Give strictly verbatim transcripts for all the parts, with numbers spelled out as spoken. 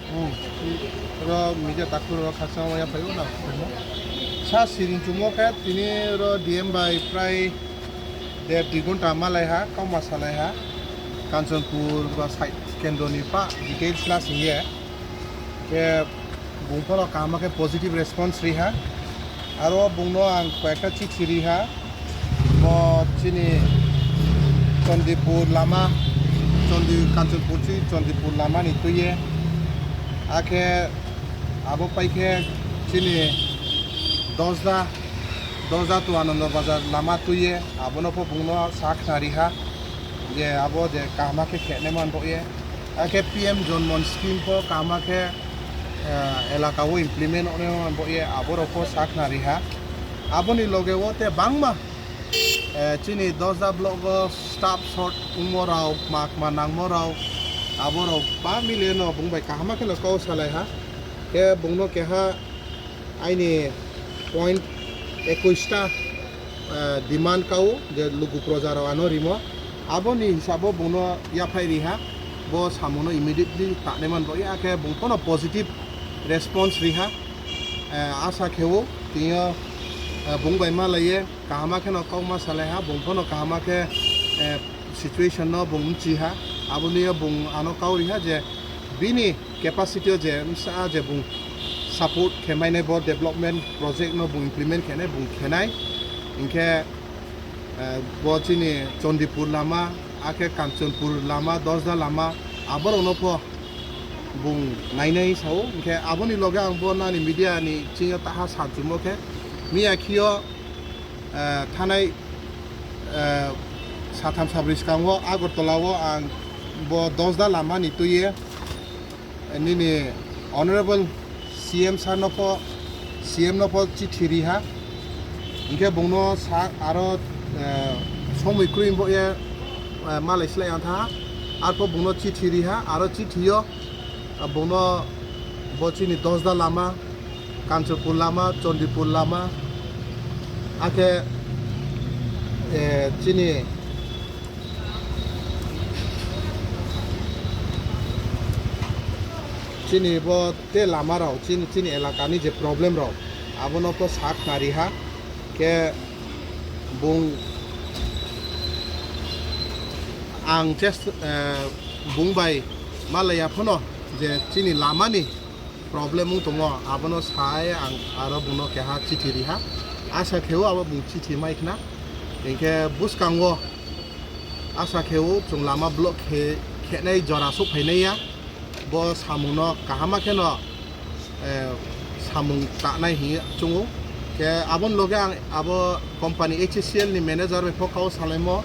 Hmm. Oro media takhuk rok khakchangma yaphai o na. Sa siring chumwi khe tini oro D M bai prai der dui ghonta malai ha, kauma salai ha. Kanchanpur ba side kendro ni pa details la singye. Khe bung phano kaham khe positive response ri ha. Aro bungno ang koyekta chithi ri ha. Bo chini Chandipur lama, Chandi-, Kanchanpur chi Chandipur lama ni twiye. Akhe abo paikhe chini Dosda, Dosda to Anando Bazar lama twiye. Abono pho bungno sa khna ri ha je abo je kaham khe khenai man bo ye. Akhe P M Janman scheme pho kaham khe, eh, elaka o implement wngnai man bo ye, aborok pho sa khna ri ha. Aboni loge o te bangma, eh, chini Dosda block o staff short wngmo rok, ma, ma nangmo rok, aborok ba mile no bung bai kaham khe no kok salai ha. Khe bungno keha aini point ekush ta, eh, demand kao je lugu proja rok ano rimo. Aboni hisabo bungno yaphai ri ha, bo samuno immediately tanai man bo ya khe bung phano positive response ri ha. Eh, asa kheo tini o, eh, bung bai malai ye kaham khe no kok ma salai ha, bung phano kaham khe, eh, situation no bung mchi ha. Aboni yo bung ano kau ri ha je bini capacity o je msa je bung support khe mainai bo development project no bung implement khenai bung khenai. Hinkhe, eh, bo chini Chandipur lama, akhe Kanchanpur lama, Dosda lama, aborok no pho bung nainai sao. Hinkhe aboni loge ang bo nani media ni chingo taha sanchumo khe miya khio, eh, thanai, eh, satham sabri swkango Agartala o ang bo Dosda lama ni twiye nini Honorable C M sir no pho, C M no pho chithi ri ha. Hinkhe bungno sa aro, eh, somoi kwrwi bo ye, eh, malai slai ang tha. Arpho bungno chithi ri ha, aro chithi o, eh, bungno bo chini Dosda lama, Kanchanpur lama, Chandipur lama, akhe, eh, chini Chini bo te lama rok, chini, chini elaka ni je problem rok, abono pho sa khna ri ha. Khe bung ang chest, eh, bung bai malaya phano je chini lama ni problem wng tongo, abono sai ang aro bungno keha chithi ri ha. Asa kheo abo bung chithi mai khna. Hinkhe bwskango asa kheo chwng lama block khe, khenai jora sok phainai ya. Bo samungno kaham kheno, eh, samung tanai hinwi chwngo. Khe aboni loge ang abo company H C L ni manager bai pho kau salaimo,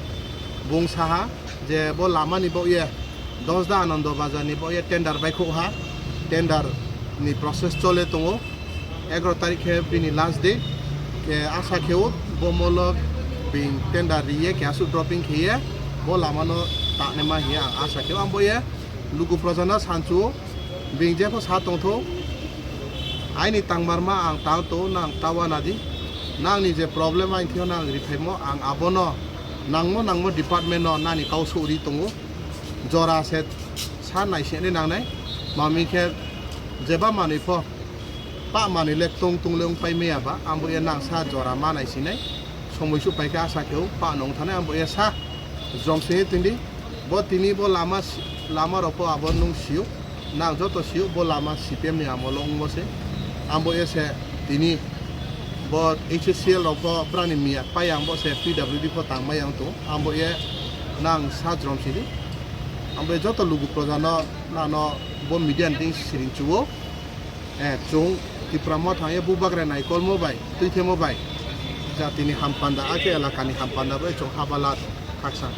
bung saha je bo lama ni bo ye Dosda Anando Bazar ni bo ye tender bai khuk ha, tender ni process chole tongo, egaro tarik khe bini last day, khe asa kheo bo molo bini tender riye khe aswk dropping khiye bo lama no tanai ma hiya ang asa kheo ang bo ye lugu proja no sanchu bini jepho sa tongtho. Aini tangmarma ang tang to nang tawa nadi. Nangni je problem aini thio nang riphaimo ang abono nangmo nangmo department no nani kau suri tongo. Jora se sa naisini nangnai. Mami khe jeba manwi pho pa manwi le tong tong le wng pai maya ba ambo ye nang sa jora ma naisinai. Somoi su pai khe asa khe pa nong thanai ambo ye sa jom se tindi. Bo tini bo lama si-, lama rok bo abo nung sio, nang joto sio bo lama C P M ni amolo wngmo se. Ambo ye se tini bo H C L rok bo brani miya pai ang bo se P W D pho tang mai ang to. Ambo ye nang sa jrom sidi. Ambo ye joto lugu proja no nano bo media ni ding siring chuo. Eh, chwng Tipra Motha ye bubagra naikolmo bai, twithemo bai, jatini hampanda, akhe elakani hampanda bai chwng habala khaksa.